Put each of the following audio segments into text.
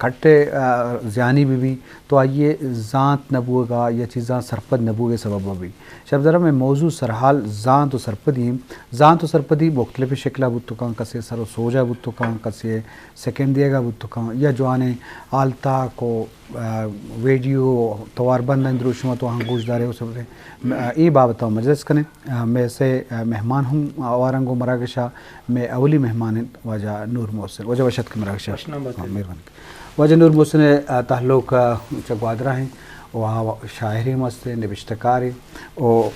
کٹ ء، آ، زیانی بہ بی تو آئی ء زانت نہ بوگ ء یا چیزاں سرپد نہ بوگ ء سبب بہ بی۔ شرپ دارم، مئے موضوع سرحال زانت و سرپدی انت۔ زانت و سرپدی مختلف شکل ء بوت کن، کسے سر و سوج ء بوت کن، کسے سکین دیگ ء بوت کن، یا جوانیں آلتاک و، آ، ویڈیو توار بندانی دروشم ء تو ہم گوش دارے و سرپدی۔ م-، آ، اے بابت ء مجلس کنیں۔ آ، مئے سے، آ، مہمان ہم آوارنگ و مراگش ء۔ مئے اولی مہمان انت واجہ نور محسن۔ واجہ وش اتک مراگش ء۔ وش نام بات۔ ہاں، مہربانی۔ واجہ نور محسن ء تعلق، آ، چہ گوادر ء انت و آ شاعرے ہم است، نبشتہ کارے و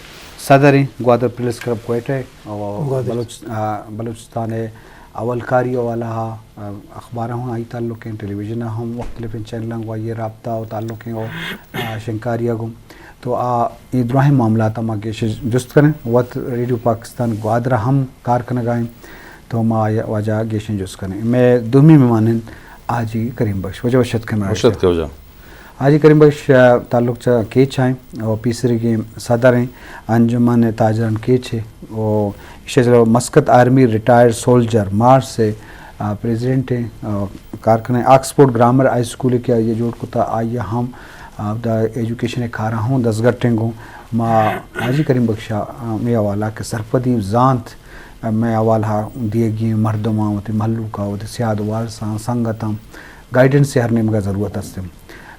صدر انت گوادر پریس کلب کوئٹہ ء و گوادر۔ بلوچ-، آ، بلوچستان ء اولکاری حوالہ ء، آ، اخبار ء ہم آئی تعلق انت، ٹیلی ویژن ء ہم مختلف چینلاں گوں آئی ء رابطہ و تعلق انت و، آ، شنکاری ء گوں۔ تو آ اے دراہیں معاملات ء ما گیش جست کنیں۔ وت ریڈیو پاکستان گوادر ء ہم کار کنگ ء انت، تو ما آئی ء واجہ ء گیشیں جست کنیں۔ مئے دومی مہمان انت حاجی کریم بخش۔ واجہ وش اتک مراگش ء۔ وش اتک واجہ۔ حاجی کریم بخش، آ، تعلق چہ کیچ ء انت و پیسریگیں صدر انت انجمن تاجران کیچ ء و ایشی ء مسقط آرمی ریٹائرڈ سولجر مارس ء، آ، پریزیڈنٹ انت، آ، کار کنیں۔ آکسفورڈ گرامر ہائی اسکول کہ آئی ء جوڑ کتا، آئی ء ہم، آ، دا ایجوکیشن ء کاراں ہم دزگٹیں گوں۔ ما حاجی کریم بخش ء، آ، مئے حوالہ کہ سرپدی و زانت، آ، مئے حوالہ دیگی مردماں، وتی مہلوک ء، وتی سیاد وارساں، سنگتاں گائیڈنس ء ہر نیمگ ء ضرورت است۔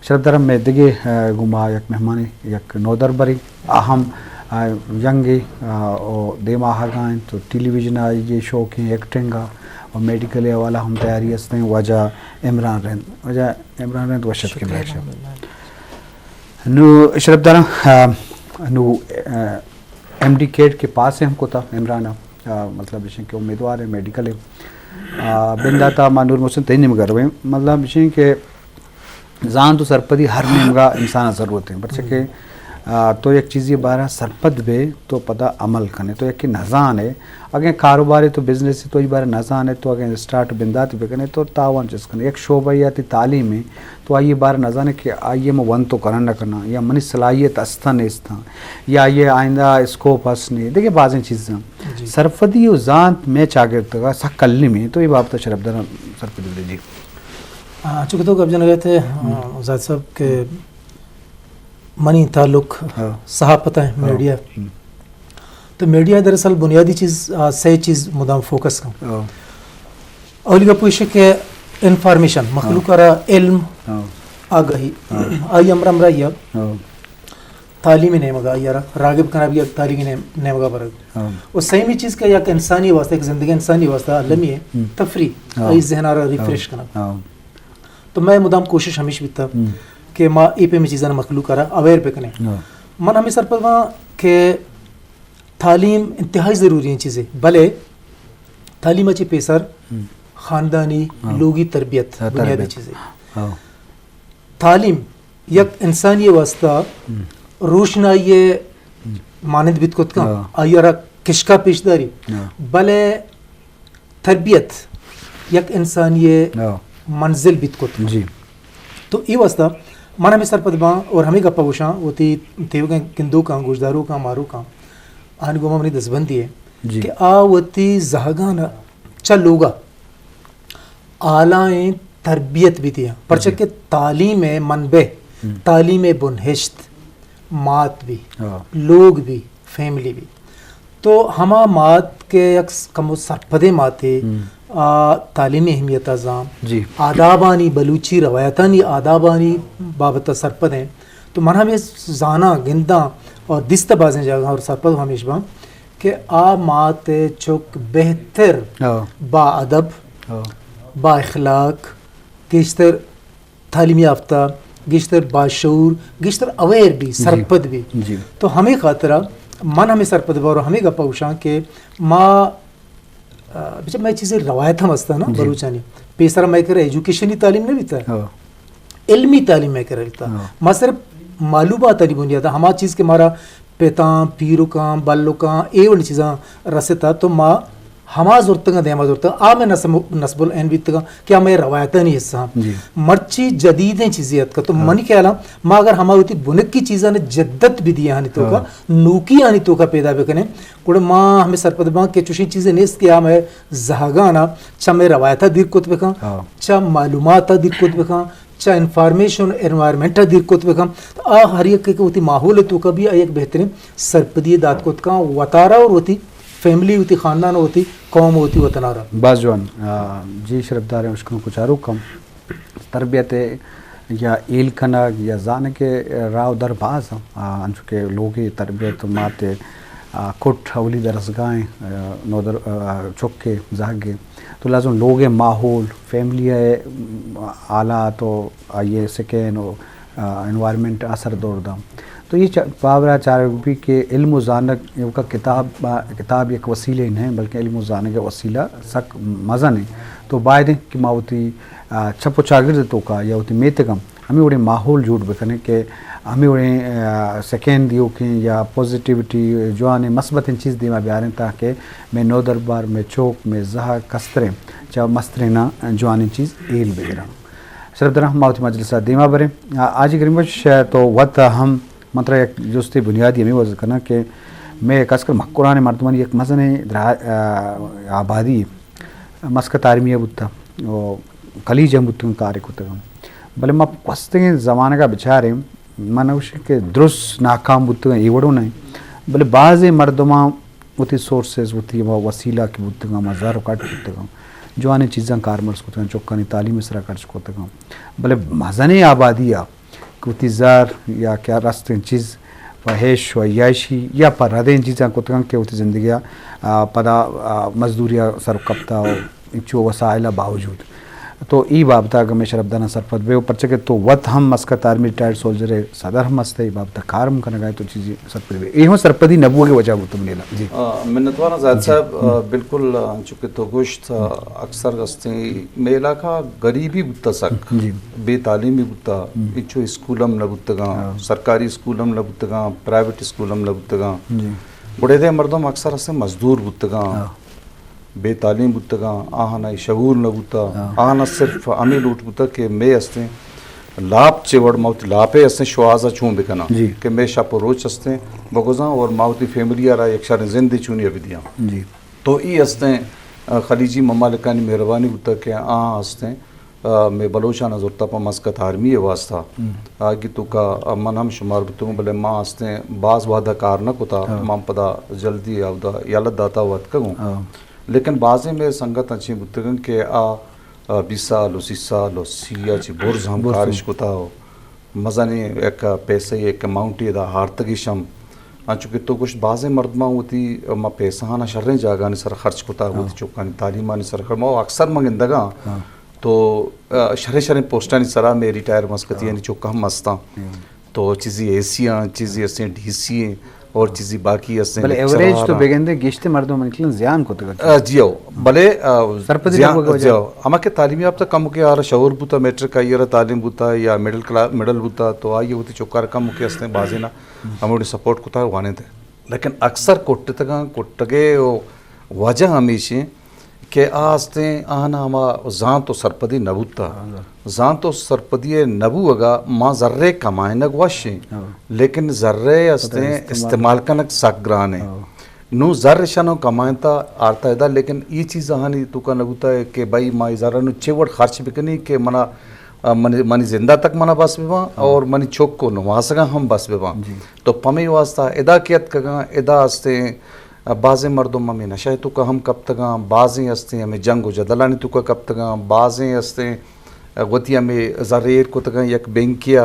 شرپ دارم، مئے دگہ، آ، گوں ما یک مہمانے، یک نودربرے، آ ہم، آ، ینگے، آ، و دیما آہگا انت و ٹیلی ویژن ء آئی ء شوقیں، ایکٹنگ ء و میڈیکل ء حوالہ ہم تیاری است انت۔ واجہ عمران رند، واجہ عمران رند وش اتک شکریہ، مراگش ء۔ الحمدللہ۔ نو شرپ دارم، آ، نو، آ، ایم ڈی کیٹ کہ پاس ہم کتا عمران ء، آ، مطلب اش کہ امیدوار ہے میڈیکل ہے۔ آ، بنداتا ما نور محسن تئی نیمگ ء رویں۔ مطلب اش کہ زانت و سرپدی ہر نیمگا انسان ء ضرورت ہے، پرچہ کہ، آ، تو یک چیزی بارہ سرپد بے تو پدا عمل کنے، تو یکی نزانے، اگیں کاروبارے تو بزنس تو ای بارہ نزانے، تو اگیں اسٹارٹ بندات بکنے تو تاوان چست کنے۔ یک شعبہ یا تی تعلیم ہے، تو آئی بارہ نزانے کہ آئی من ون تو کرن نہ کرنا یا منی صلاحیت استا نیستا یا آئی آئندہ اسکوپ اس نے، دیکھے بازیں چیزاں۔ جی۔ سرپدی و زانت میں چاگرد کا سک کلمی، تو یہ بابت شرپ دارم سرپدی دے جی۔ آ، چونکہ تو گپ جنگ ء تھے، آ، زاہد صاحب، کہ منی تعلق ہاں۔ صحافت ء، ہاں۔ میڈیا۔ ہم۔ تو میڈیا دراصل بنیادی چیز، آ، سے چیز مدام فوکس کن۔ ہاں۔ اولی گپ ایش کہ انفارمیشن، مخلوق ہاں۔ را علم، ہاں۔ آگاہی، ہاں۔ آئی امر امر آئی ہاں۔ تعلیمی نیمگا آئی را راغب کنا بھی یک تعلیمی نیم-، نیمگا برگ۔ ہاں۔ و سیمی چیز کہ یک انسانی واسطہ، یک زندگی انسانی واسطہ المی ہے، ہم۔ تفریح، ہاں۔ آئی ذہن را ہاں۔ ریفریش کنا۔ ہاں۔ تو میں مدام کوشش ہمیش بیتا ہم۔ کہ ما اے پیمی چیزاں مخلوق را اویئر بکنیں۔ ہاں۔ من ہمیں سرپد ہاں کہ تعلیم انتہائی ضروری ہیں چیزیں، بلے تعلیم اچی پیسر ہم۔ خاندانی ہاں۔ لوگی تربیت ہاں، بنیادی تربیت۔ چیزیں۔ ہاں۔ تعلیم یک انسانی واسطہ ہم۔ روشنائی ہم۔ مانند بیت کت کن، ہاں۔ آئی را کشکا پیش داری۔ ہاں۔ بلے تربیت یک انسانی ہاں۔ منزل بیت کت کن۔ جی۔ تو ای واسطہ من ہمیں سرپد باں اور ہمیں گپا گوشاں، وتی تیوگیں گندوکاں، گوشداروکاں، ماروکاں، آن گوما منی دستبندی ہے جی۔ کہ آ وتی زہگان چا لوگا آلائیں تربیت بیتی ہیں، پرچہ جی۔ کہ تعلیم منبع، ہم۔ تعلیم بنہشت مات بھی، ہاں۔ لوگ بھی، فیملی بھی۔ تو ہما مات کہ یک س-، کمو سرپدیں ماتے، ہم۔ آ، تعلیمی اہمیت زان، جی۔ آدابانی، بلوچی روایتانی آدابانی بابت سرپد ہیں۔ تو من ہمیں زاناں، گنداں اور دست بازیں جاگہ اور سرپد ہمیش باں کہ آ مات چک بہتر ہاں۔ با ادب، ہاں۔ با اخلاق، گیشتر تعلیم یافتہ، گیشتر باشعور، گیشتر اویئر بی، جی۔ سرپد بی۔ جی۔ تو ہمیں خاطرہ من ہمیں سرپد بارو ہمیں گپا گوشاں کہ ما، آ، بچہ مئے چیزیں روایت ہم ہستا نا جی۔ بلوچانی۔ پیسرا مئے کرا ایجوکیشنی تعلیم نہ بیتا۔ ہاں۔ علمی تعلیم مئے کرا بیتا۔ ہاں۔ ما صرف معلومات علی بنیاد ہما چیز کہ مارا پتاں، پیرکاں، بلکاں، اے وڑی چیزاں رستا تو ما ہما زرتگاں، دیما زرتگاں، آ مئے نسب، نسب العین بیتگاں کہ آ مئے روایتانی حصہ ہاں۔ جی۔ مرچی جدیدیں چیزے اتکا، تو ہاں۔ منی خیالا ما اگر ہما وتی بنکی چیزاں جدت بدیاں ہانی توکا، ہاں۔ نوکی ہانی توکا پیدا بکنیں، گڑا ما ہمیں سرپد باں کہ چوشیں چیزے نیست کہ آ مئے زہگانا چہ مئے روایتا دیر کت بکن، ہاں۔ چہ معلوماتا دیر کت بکن، چہ انفارمیشن انوائرمنٹ ء دیر کت بکن، تو آ ہر یک کہ وتی ماحول ء توکا بھی آ یک بہترین سرپدی دات کت کن وتارا اور وتی فیملی، وتی خاندان، وتی قوم، وتی وطن ء را۔ باز جوان۔ آ، جی شرفدار اشکنوک و چاروکاں، تربیت یا ایل کنگ یا زانگ ء راہ و در باز، آ، انچو کہ لوگ ء تربیت مات ء، آ، کٹ اولی درسگاہیں، آ، نودر، آ، چک ء زہگ ء تو لازم لوگ ء ماحول، فیملی ء حالات و آئی ء سکین و، آ، انوائرمنٹ اثر دور داں۔ تو یہ چا-، بابرا چارگ بی کہ علم و زانگ ایوکا کتاب، آ، کتاب یک وسیلے نہ، بلکہ علم و زانگ ء وسیلہ سک مزن ہے۔ تو باید کہ ما وتی، آ، چپ و چاگرد توکا یا وتی میتگم ہمے وڑیں ماحول جوڑ بکنیں کہ ہمے وڑیں، آ، سکین دیوکیں یا پوزیٹیوٹی، جوانیں مثبتیں چیز دیما بیاریں تاکہ مئے نودربر، مئے چوک، مئے زہگ کستریں چہ مستریناں جوانیں چیز ہیل بگراں۔ شرفدار، ما وتی مجلس ء دیما بریں۔ آ، حاجی کریم بخش، تو وت ہم من ترا یک جستے بنیادی ہمے وز کناں کہ مئے خاص کر مکران مردمانی یک مزنیں درا-، آ، آبادی مسقط آرمی ء بوتہ و کلیج ہم بوتگاں، کارے کتگاں، بلے ما گوستگیں زمانگ ء بچاریں، من نہ گوشیں کہ درست ناکام بوتگاں، اے وڑو نہ، بلے بازیں مردماں وتی سورسز، وتی ہما وسیلہ کہ بوتگاں، ہما زر و کٹ بوتگاں، جوانیں چیزاں کارمرز کتگاں، چکانی تعلیم ء سرا خرچ کتگاں، بلے مزنیں آبادی ء کہ وتی زر یا کہ رستیں چیز پہ ہیش و عیاشی یا پہ ردیں چیزاں کتگاں کہ وتی زندگی ء، آ، پدا، آ، مزدوری ء سر کپتا و انچو وسائل ء باوجود۔ تو ای بابت ء اگہ مئے شرفداراں سرپد بئے و پرچہ کہ تو وت ہم مسقط آرمی ریٹائرڈ سولجر ء صدر ہم ہست ئے، ای بابت ء کار ہم کنگ ء ئے، تو چیزے سرپدی بئے۔ اے ہم سرپدی نہ بوگ ء وجہ بوتگ منی ہیال ء۔ جی۔ آ، منتواراں زاہد جی۔ صاحب، آ، ہم۔ بالکل، آ، چونکہ تو گوشت، آ، اکثر گوستیں مئے علاقہ غریبی بوتا سک، جی۔ بے تعلیمی بوتا، ہم۔ انچو اسکول ہم نہ بوتگاں، ہاں۔ سرکاری اسکول ہم نہ بوتگاں، پرائیویٹ اسکول ہم نہ بوتگاں۔ جی۔ گڑا ادے مردم اکثر ہستیں مزدور بوتگاں۔ ہاں۔ بے تعلیم بوتگاں، آہانا اے شعور نہ بوتا، ہاں۔ آہانا صرف ہمے لوٹ بوتا کہ مئے ہستیں لاپ چے وڑ، ما وتی لاپے ہستیں شوہازا چون بکناں، جی۔ کہ مئے شپ و روچ ہستیں بگوزاں اور ما وتی فیملی ء را یک شریں زندے چونی ء بدیاں۔ جی۔ تو ای ہستیں، آ، خلیجی ممالکانی مہربانی بوتا کہ آ ہستیں، آ، مئے بلوچانا زرتا پہ مسقط آرمی ء واسطہ۔ ہم۔ آگی توکا من ہم شمار بوتگوں، بلے ما ہستیں باز وہدا کار نہ کتا، ہاں۔ ما پدا جلدی اودا یلہ داتا و اتکگوں۔ ہاں۔ لیکن بازیں مئے سنگت انچیں بوتگن کہ آ، آ، بیست سال و سی سال و سی ء چہ برز ہم برز کارش ہم۔ کتا و مزنیں یک پیسہ یک اماؤنٹے ادا آرتگش ہم۔ انچو کہ تو گوشت بازیں مردماں وتی ما پیسہ آنا شریں جاگہانی سر خرچ کتا، ہاں۔ وتی چکانی تعلیمانی سر خرچ، ما اکثر من گندگاں ہاں۔ تو، آ، شریں شریں پوسٹانی سرا مئے ریٹائر مسقطیانی ہاں۔ چک ہم ہستاں۔ ہاں۔ تو چیزی اے سی آں، چیزی ہستیں ڈی سی ہیں اور چیزی باقی ہستیں بلے لیکچرار ایوریج تو آں۔ بگندے گیشتر مردم من کلن زیان کتگ ات۔ آ، جی ہو، بلے، آ، سرپدی زیان، نہ بوگ وجہ۔ جی ہو۔ ہما کہ تعلیم یافتہ کم کہ آرا شعور بوتا، میٹرک آئی را تعلیم بوتا یا مڈل کلا-، مڈل بوتا، تو آئی وتی چکار کم کہ ہستیں بازینا ہموڑی سپورٹ کتا وانینتے۔ لیکن اکثر کٹتگاں، کٹگے و وجہ ہمیشیں کہ آ ہستیں آہانا ہما زانت و سرپدی نہ بوتا۔ ہاں۔ زانت و سرپدی ء نہ بوگا ما زرے کمائینگ وش ایں، ہاں۔ لیکن زرے ہستیں استعمال۔ استعمال کنگ سک گران ایں۔ ہاں۔ نوں زر اشانوں کمائینتا آرتا ادا، لیکن ای چیز آہانی توکا نہ بوتا کہ بھئی ما ای زرانوں چے وڑ خرچ بکنی کہ منا، آ، منی، منی زندہ تک منا بس بباں ہاں۔ اور منی چک و نماسگاں ہم بس بباں۔ جی۔ تو پمے واسطہ ادا کہ اتکگاں، ادا ہستیں بازیں مردم ہمے نشہ ء توکا ہم کپتگاں، بازیں ہستیں ہمے جنگ و جدلانی توکا کپتگاں، بازیں ہستیں وتی ہمے زر ایر کتگاں یک بینکے ء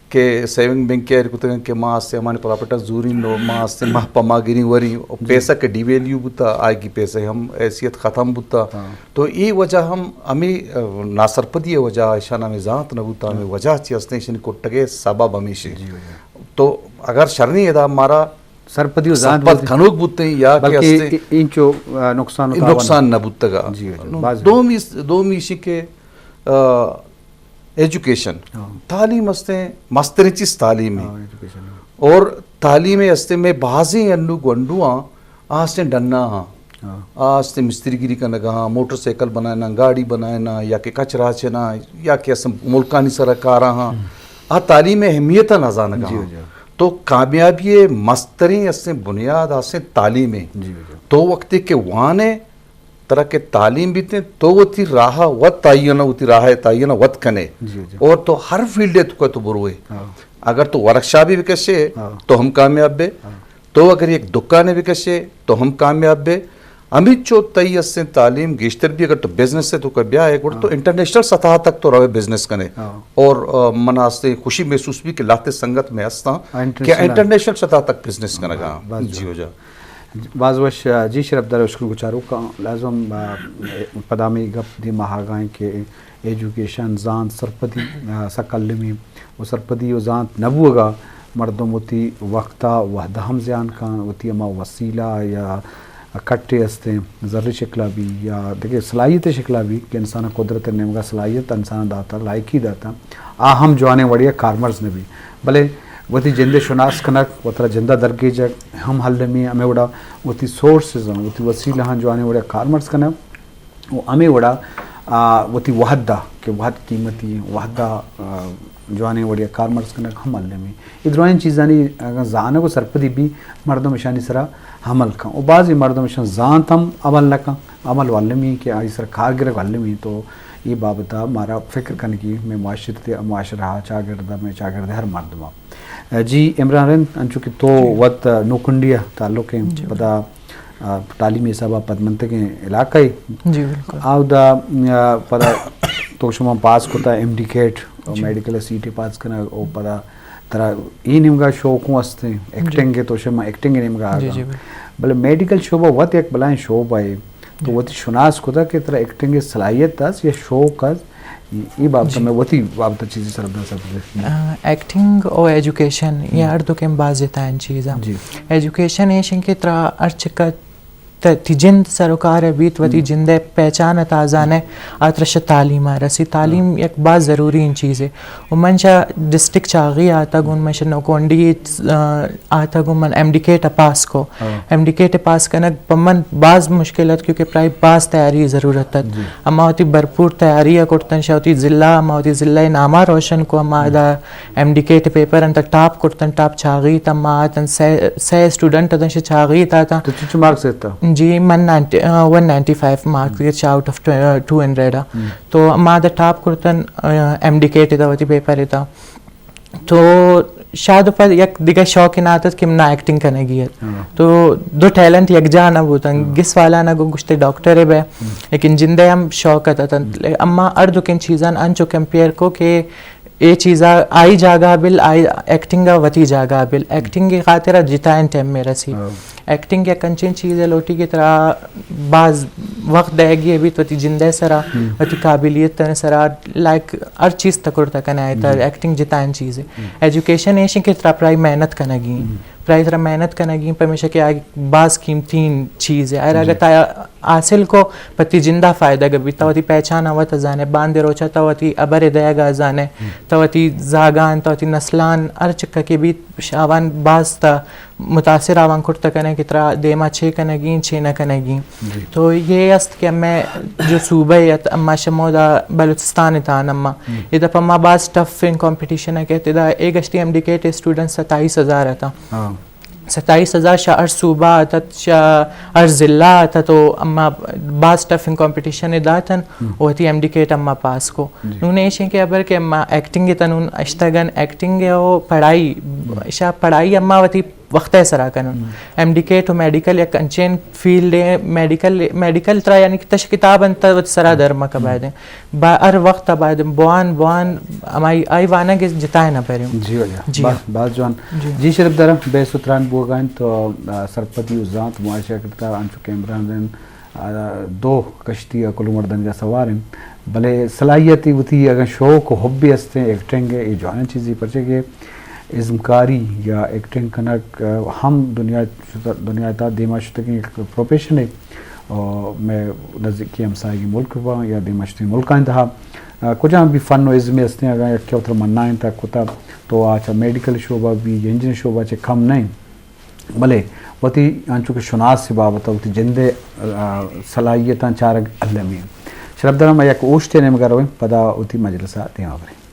کہ سیونگ بینکے ء ایر کتگاں کہ ما ہستیں ہمانی پراپرٹی زوریں و ما ہستیں ماہ پہ ماہ گریں وریں و جی۔ پیسہ کہ ڈی ویلیو بوتا، آئی کی پیسہ ہم حیثیت ختم بوتا۔ ہاں۔ تو اے وجہ ہم ہمے، ا، ناسرپدی ء وجہ، ایشان ہمے زانت نہ بوتا، ہمے ہاں۔ وجہ چی ہستیں، ایشانی کٹگ ء سبب ہمیش ایں۔ جی، وجہ۔ تو اگر شریں ادا مارا سرپدی و زانت سرپد بوتیں۔ کنوک بوتیں یا کہ بلکہ ہستیں ای-، اینچو، آ، نقصان و تاوان نقصان نہ بوتگا۔ جی، جی، نو، باز دومی، دومی ایشی کہ، آ، ایجوکیشن، ہاں۔ تعلیم ہستیں، مستریں چیز تعلیم ہے۔ ہاں، ایجوکیشن۔ اور تعلیم ہستیں میں بازیں انو گونڈواں آ ہستیں ڈنا ہاں۔ ہاں۔ آ استے مستری گری کنگا ہاں، موٹر سائیکل بنائنا، گاڑی بنائنا، یا کہ کچرا چنا، یا کہ اسم ملکانی سرا کارا ہاں۔ ہم۔ آ تعلیم اہمیت نہ زانگا جی، ہاں۔ جی۔ تو کامیابی مستریں اسے بنیاد اسے تعلیم ہے۔ جی، جی۔ تو وقتی کہ وانے ترا کہ تعلیم بیتے تو وتی راہ وت تعین، وتی راہ تعین وت کنے۔ جی، جی۔ اور تو ہر فیلڈ تو کہ تو بروے۔ ہاں۔ اگر تو ورکشاپ بھی بکشے ہاں۔ تو ہم کامیاب بے۔ ہاں۔ تو اگر یک دکانے بکشے تو ہم کامیاب بے۔ ہمیں چو تئی اسیں تعلیم گیشتر بھی اگر تو بزنس ہے تو کہ بیا ہے گڑ تو ہاں۔ انٹرنیشنل سطح تک تو روے بزنس کنے۔ ہاں۔ اور، آ، من استے خوشی محسوس بھی کہ لاتے سنگت میں ہستاں ہاں، کہ انٹرنیشنل۔ انٹرنیشنل سطح تک بزنس کنگا۔ بس جی جو۔ ہو جا۔ باز وش، آ، جی شرف دار شکر گزار کاں۔ لازم، آ، پدا ہمے گپ دیما آگا ایں کہ ایجوکیشن، زانت، سرپدی، آ، سک المی و سرپدی و زانت نہ بوگا مردم وتی وقتا وہدا ہم زیان کن، وتی ہما وسیلہ یا کٹے استیں، زر شکلا بھی یا دگہ صلاحیت شکلا بھی کہ انسان قدرت نیمگا صلاحیت انسان داتا، لائقی داتا، آ ہم جوانیں وڑیا کارمرز نہ بی۔ بلے وتی جندے شناس کنگ، وترا جندا درگیجگ ہم المی، ہمے وڑا وتی سورسز ہم، وتی وسیلہ ہم جوانیں وڑیا کارمرز کنگ و ہمے وڑا، آ، وتی وہدا کہ وہد قیمتی، وہدا، آ، جوانیں وڑیا کارمرز کنگ ہم المی۔ اے درائیں چیزانی اگاں زانگ و سرپدی بی، مردم اشانی سرا عمل کن۔ و بعضی مردم اشان زانت ہم عمل نہ کن، عمل و المی کہ آئی سر کار گرگ المی۔ تو اے بابتا مارا فکر کنگی، میں معاشرت، معاشرہ، چاگرد، میں چاگرد ہر مردم۔ جی عمران رند، انچو کہ تو جی۔ وت نوکنڈی تعلق ہیں، جی۔ پدا آ، تعلیمی حسابا پدمنتگیں علاقہ ء۔ جی، بالکل۔ آودا، آ، پدا تو شما پاس کتا ایم ڈی کیٹ، جی۔ میڈیکل سیٹ پاس کنگ، او پدا ترا ای نیمگا شوق ہوں ہستیں، جی۔ ایکٹنگ ء تو شما ایکٹنگ نیمگا جی، آگا۔ جی، بالکل۔ بلے میڈیکل شعبہ وت یک بلائیں شعبہ ہے۔ تو جی۔ وتی شناس کتا کہ ترا ایکٹنگ صلاحیت اس یا شوق اس، ای، ای بابت جی۔ میں وتی بابت چیزی سر داسا بدے۔ آ، ایکٹنگ او ایجوکیشن، یہ ہم۔ ہر دو کیم باز جتائیں چیزاں۔ جی۔ ایجوکیشن ایش ہیں کہ ترا ہر چکا ت-، تی جند سروکار بیت، وتی ہم۔ جندے پہچان تازانے، آ ترا شہ تعلیم آ رسی۔ تعلیم ہاں۔ یک باز ضروری ان چیز ہے۔ و من شہ ڈسٹرکٹ چاغی آتا گون، من شہ نوکونڈی، آ، آتا گون من ایم ڈی کیٹ پاس کو۔ ہاں۔ ایم ڈی کیٹ پاس کنگ پہ من باز مشکل ات، کیونکہ پرائی باز تیاری ضرورت ات۔ جی۔ اما وتی بھرپور تیاری ء کرتن، شہ وتی ضلع، اما وتی ضلع ء ناما روشن کو، اما ہم۔ ادا ایم ڈی کیٹ پیپر انت ٹاپ کرتن، ٹاپ چاغی تا، اما آتن سہ، سہ اسٹوڈنٹ اتن شہ چاغی تا تا۔ تو چچو مارکس ایتا؟ جی، من نائنٹی، آ، ون نائنٹی فائیو مارکس ہم۔ ایت شہ آؤٹ آف ٹو، آ، ٹو ہنڈریڈ آ۔ ہم۔ تو اما ادا ٹاپ کرتن، آ، ایم ڈی کیٹ تا وتی پیپر تا۔ تو شاید پر یک دگہ شوق نہ اتت کہ منا ایکٹنگ کنگی ات۔ ہاں۔ تو دو ٹیلنٹ یکجا نہ بوتن۔ ہاں۔ گس والا نہ گو گشتے ڈاکٹر بے، ہم۔ لیکن جندے ہم شوق اتت۔ ہم۔ اما ہر دو کن چیزان انچو کمپیئر کو کہ اے چیزا آئی جاگہ بل، آئی ایکٹنگ وتی جاگہ بل۔ ایکٹنگ کی خاطر جتائیں ٹائم میں رسی۔ ہاں۔ ایکٹنگ یک انچیں چیز ہے لوٹی کہ ترا باز وقت دئیگی بیت وتی جندے سرا، ہم۔ وتی قابلیت سرا، لائک ہر چیز تکر تکن آئے تا، ہم۔ ایکٹنگ جتائیں چیز ہے۔ ہم۔ ایجوکیشن ایش کہ ترا پرائی محنت کنگی، ہم۔ پرائی ترا محنت کنگی، پمیشہ کہ آ باز قیمتی چیز ہے۔ اور اگر جی۔ تا حاصل کو پتی جندا فائدہ گبی، تا وتی پہچان وت زانے، باندے روچا تا وتی ابر دئیگا زانے، ہم۔ تا وتی زاگان، تا وتی نسلان، ہر چکا کہ بیت، آوان باز تا متاثر آوان کرت کنئے کہ ترا دیما چے کنگی، چے نہ کنگی۔ جی۔ تو یہ است کہ ہمیں جو صوبہ ات، اما شمودا بلوچستان اتان اما۔ ہم۔ ادا پہ ما باز ٹف ان کمپٹیشن ہے کہ ادا اے گشتی ایم ڈی کیٹ اسٹوڈنٹ ستائیس ہزار اتاں۔ ہاں۔ ستائیس ہزار شہ ہر صوبہ اتت، شہ ہر ضلع اتت، تو اما باز ٹف ان کمپٹیشن داتن، ہم۔ وتی ایم ڈی کیٹ اما پاس کو۔ جی۔ نون ایش ہیں کہ ابر کہ اما ایکٹنگ تنون اشتگن، ایکٹنگ او پڑھائی، شہ پڑھائی اما وتی وقت ء سرا کنن۔ ہم۔ ایم ڈی کیٹ و میڈیکل یک انچین فیلڈ ہے، میڈیکل، میڈیکل ترا یعنی کہ تش کتاب انت وت سرا ہم۔ در مکہ ہم۔ باید ہیں۔ با-، ہر وقت باید ہیں۔ بوان، بوان، ہمائی، آئی وانگ جتا ہے نہ پریم۔ جی واجہ۔ جی با-، ہاں۔ باز جوان۔ جی۔ جی شرف دارم، بے ستران بوگا انت تو، آ، سرپدی و زانت معاشرہ کرتا انچو کہ عمران رند، آ، دو کشتی ء کلو مردن جا سوار انت۔ بلے صلاحیت وتی اگاں شوق و حبی استیں ایکٹنگ ء، اے جوانیں چیزی پرچے کہ ازمکاری یا ایکٹنگ کنگ، آ، ہم دنیا، دنیا تا دیما شتگیں یک پروفیشن ہے۔ اور میں نزدیکی ہمسائگی ملک باں یا دیما شتگیں ملکانی تہا، آ، کجام بھی فن و ازمی استیں، اگاں یکے وتر منائیں تا کتا تو آ چا میڈیکل شعبہ بھی، انجینئر شعبہ چے کم نہیں۔ بلے وتی انچو کہ شناس ءِ بابت ءَ وتی جند ءِ، آ، صلاحیتاں چارگ المی انت۔ شرپداراں، ما یک اوشتے ءِ نیمگ ءَ رویں، پدا وتی مجلس ءَ دیما بریں۔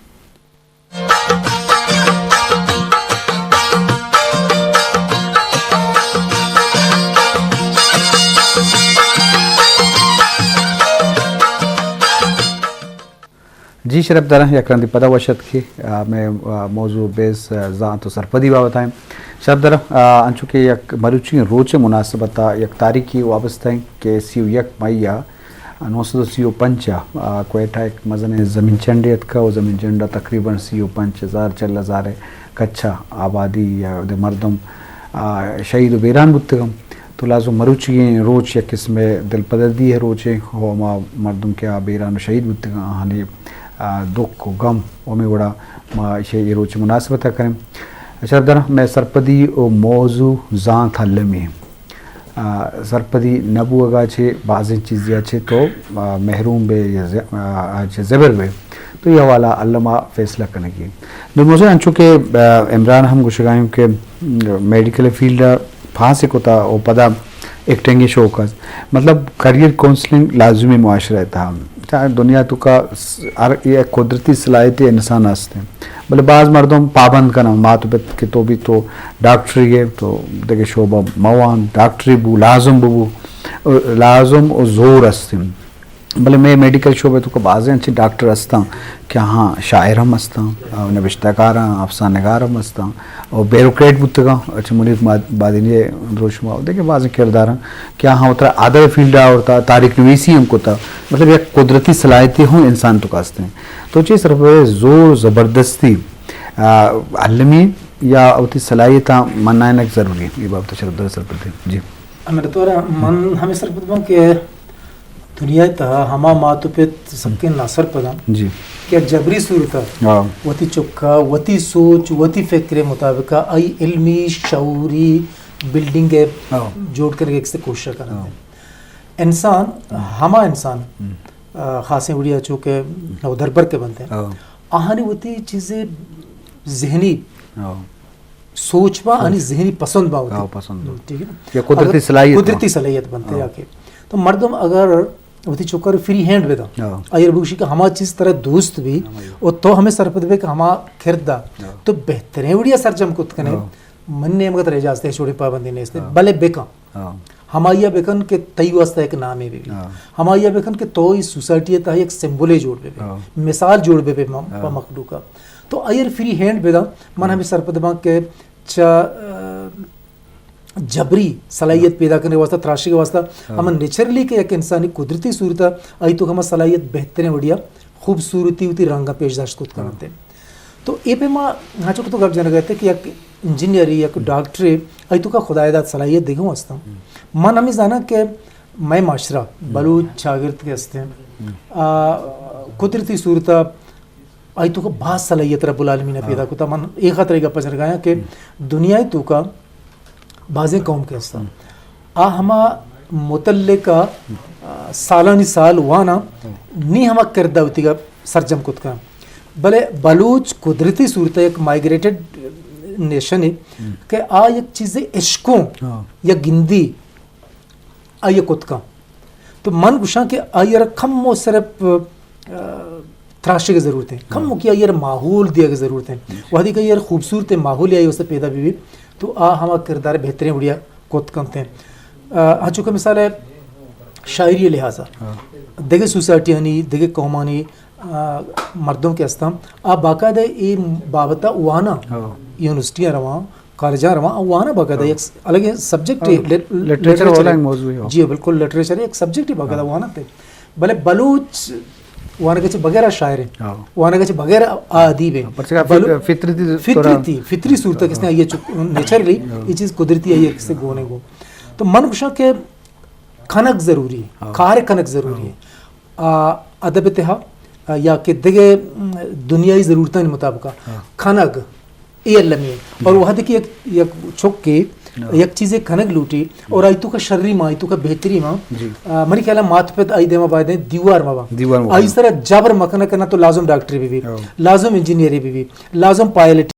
جی شرپداراں، یک رندے پدا وش اتکے۔ آ، مئے، آ، موضوع بیس، آ، زانت و سرپدی بابت ءَ ایں۔ شرپداراں، آ، انچو کہ یک مروچی روچ ءِ مناسبت ءَ یک تاریخی وابستہ ایں کہ سی و یک مئی ءَ نو سد و سی و پنچ ءَ، آ، کوئٹہ ءَ یک مزنیں زمین چنڈے اتکا و زمین چنڈ ءَ تقریباً سی و پنچ ہزار، چل ہزار ءِ کچ ءَ آبادی یا اودے مردم، آ، شہید و بیران بوتگاں۔ تو لازم مروچی ایں روچ یک قسم ءِ دلپدردی ءِ روچے، و ہما مردم کہ آ بیران و شہید بوتگاں، آہانی، آ، دکھ و غم و ہمے وڑا ما ایشی اے روچ ءِ مناسبت ءَ کنیں۔ شرپداراں، مئے سرپدی و موضوع زانت المی۔ آ، سرپدی نہ بوگ ءَ چہ بازیں چیزے ءَ چہ تو، آ، محروم بے یا ز-، آ، آ چہ زبر بے، تو اے حوالہ ءَ الم ءَ فیصلہ کنگی۔ نوں مزن انچو کہ، آ، عمران ہم گوشگ ءَ ایں کہ، م، میڈیکل فیلڈ ءَ پاس کتا و پدا ایکٹنگ ءِ شوق است۔ مطلب کیریئر کونسلنگ لازمی معاشرہ ءِ تہا۔ چاہے دنیا ءِ توکا س-، ہر یک قدرتی صلاحیتے انسان است۔ بلے باز مردم پابند کناں مات و پت کہ تو بھی تو ڈاکٹرے ئے، تو دگہ شعبہ مہ وان، ڈاکٹرے بو، لازم ببو، لازم و زور است۔ بلے مئے میڈیکل شعبہ ءِ توکا بازیں انچیں ڈاکٹر استاں کہ آہاں شاعر ہم استاں، نبشتہ کاراں، افسانہ نگار ہم استاں، و بیوروکریٹ بوتگاں، اچھا منیر ماد-، بادینی ءِ دروشم ءَ، و دگہ بازیں کرداراں کہ آہاں وترا ادب ءِ فیلڈ ءَ آورتا، تاریخ نویسی ہم کتا، مطلب یک قدرتی صلاحیتے ہوں انسان ءِ توکا استیں۔ تو چے سرپد ئے زور زبردستی، آ، المی یا وتی صلاحیتاں منائینگ ضروری؟ اے بابت ءَ شرپدار سرپد ئے۔ جی۔ منتوار آں، من ہمے سرپد باں کہ دنیا ءِ تہا ہما مات و پت سکیں ناسرپداں جی۔ کہ جبری صورت ءَ ہاں۔ وتی چک ءَ وتی سوچ، وتی فکر ءِ مطابق ءَ آئی علمی، شعوری بلڈنگ ءِ ہاں۔ جوڑ کنگ ءِ کوشش ءَ کننت۔ ہاں۔ انسان، ہما انسان، ہم۔ آ، خاصیں وڑی ءَ چو کہ نودربر کہ بنت، ہاں۔ آہانی وتی چیزے ذہنی ہاں۔ سوچ با، ہاں۔ آنی ذہنی پسند با وتی۔ ہاں، پسند با۔ ٹھیک ہے نا؟ یا قدرتی اگر صلاحیت با۔ قدرتی صلاحیت بنت ہاں۔ یا کہ۔ تو مردم اگر وتی چک ءَ را فری ہینڈ بدا، ہاں۔ آئی ءَ را بگوشی کہ ہما چیز ترا دوست بی، ہاں، بھائی۔ و تو ہمے سرپد بے کہ ہما کرد ءَ ہاں۔ تو بہتریں وڑی ءَ سرجم کت کنے، ہاں۔ من نیمگ ءَ ترا اجازت ہے، چوڑیں پابندی نیست، ہاں۔ بلے بکن۔ ہاں۔ ہمائی ءَ بکن کہ تئی واسطہ یک نامے بہ بی۔ ہاں۔ ہمائی ءَ بکن کہ تو اے سوسائٹی ءِ تہا یک سمبلے جوڑ بہ بے۔ ہاں۔ مثال جوڑ بہ بے م-، ہاں۔ پہ مخلوق ءَ۔ تو آئی ءَ را فری ہینڈ بداں، من ہاں۔ ہمے سرپد باں کہ چہ، آ، جبری صلاحیت ہاں۔ پیدا کرنے واسطہ، تراشگ ءِ واسطہ، ہاں۔ ہما نیچرلی کہ یک انسانی قدرتی صورت ءَ آئی توکا ہما صلاحیت بہتریں وڑی ءَ خوبصورتی وتی رنگ ءَ پیش داشت کت ہاں۔ کننت۔ تو اے پیما ہنچو کہ تو گپ جنگ ءَ ئے کہ یک انجینئرے، یک ہم۔ ڈاکٹرے، آئی توکا خدای داد صلاحیت دگہ ہوں استاں۔ ہم۔ من ہمے زاناں کہ مئے معاشرہ، ہم۔ بلوچ چاگرد کہ استیں، ہم۔ آ، قدرتی صورت ءَ آئی توکا باز صلاحیت رب العالمین ءَ ہاں۔ پیدا کتا۔ من اے خاطر ءَ گپ ءَ جنگ ءَ آیاں کہ ہم۔ دنیا ءِ توکا بازیں قوم کہ استاں۔ ہم۔ آ ہما متعلقہ، آ، سالانی سال واناں، ہم۔ نی ہما کردہ وتیگا سرجم کت کن۔ بلے بلوچ قدرتی صورت ءَ یک مائیگریٹڈ نیشنے ہم۔ کہ آ یک چیزے اشکوں ہاں۔ یا گندی آئی ءَ کت کن۔ تو من گوشاں کہ آئی ءَ را کمو صرف، آ، تراشگ ءِ ضرورت ایں۔ کمو ہاں۔ کہ آئی ءَ را ماحول دیگ ءِ ضرورت ایں۔ وہدے کہ آئی ءَ را خوبصورت ماحولے آئی واسطہ پیدا بہ بیت، تو آ ہما کردار ءَ بہتریں وڑی ءَ کت کنت ایں۔ آ، انچو کہ مثال ہے شاعری ءِ لحاظ ءَ ہاں۔ دگہ سوسائٹیانی، دگہ قومانی، آ، مردم کہ استاں، آ باقاعدہ اے بابت ءَ واناں، ہاں۔ یونیورسٹیاں رواں، کالجاں رواں، آ واناں باقاعدہ ہاں۔ یک س-، الگ سبجیکٹ ہاں۔ لٹ-، لٹریچر لٹریچر والا والا موضوع ہے۔ جی بالکل، لٹریچر ایک سبجیکٹ ہی باقاعدہ ہاں۔ واناں تے۔ بلے بلوچ وانگ ءَ چہ بغیر آ شاعر ایں۔ ہاں۔ وانگ ءَ چہ بغیر آ ادیب ایں۔ ہاں، پرچہ کہ بلو-، فطرتی طور فطرتی، فطری صورت ءَ ہاں۔ کس نے آئی ءَ چک-، نیچرلی ہاں۔ یہ چیز قدرتی آئی ءَ کس نے گون ایں گون۔ تو من گوشاں کہ کنگ ضروری ایں، ہاں۔ کار کنگ ضروری ایں۔ ہاں۔ آ، ادب ءِ تہا، آ، یا کہ دگہ، م، دنیائی ضرورتانی مطابق ہاں۔ کنگ اے المی ایں۔ اور جی۔ وہدے کہ یک، یک چکے ہاں۔ یک چیزے کنگ لوٹی ہاں۔ اور آئی توکا شری ما، آئی توکا بہتری ما، جی۔ آ، منی خیال ءَ مات پت آئی دیما باید ایں دیوار ما با۔ دیوار ما آئی با۔ سرا جبر مکنہ کہ نہ تو لازم ڈاکٹرے بہ بی، ہاں۔ لازم انجینئرے بہ بی، لازم پائلٹ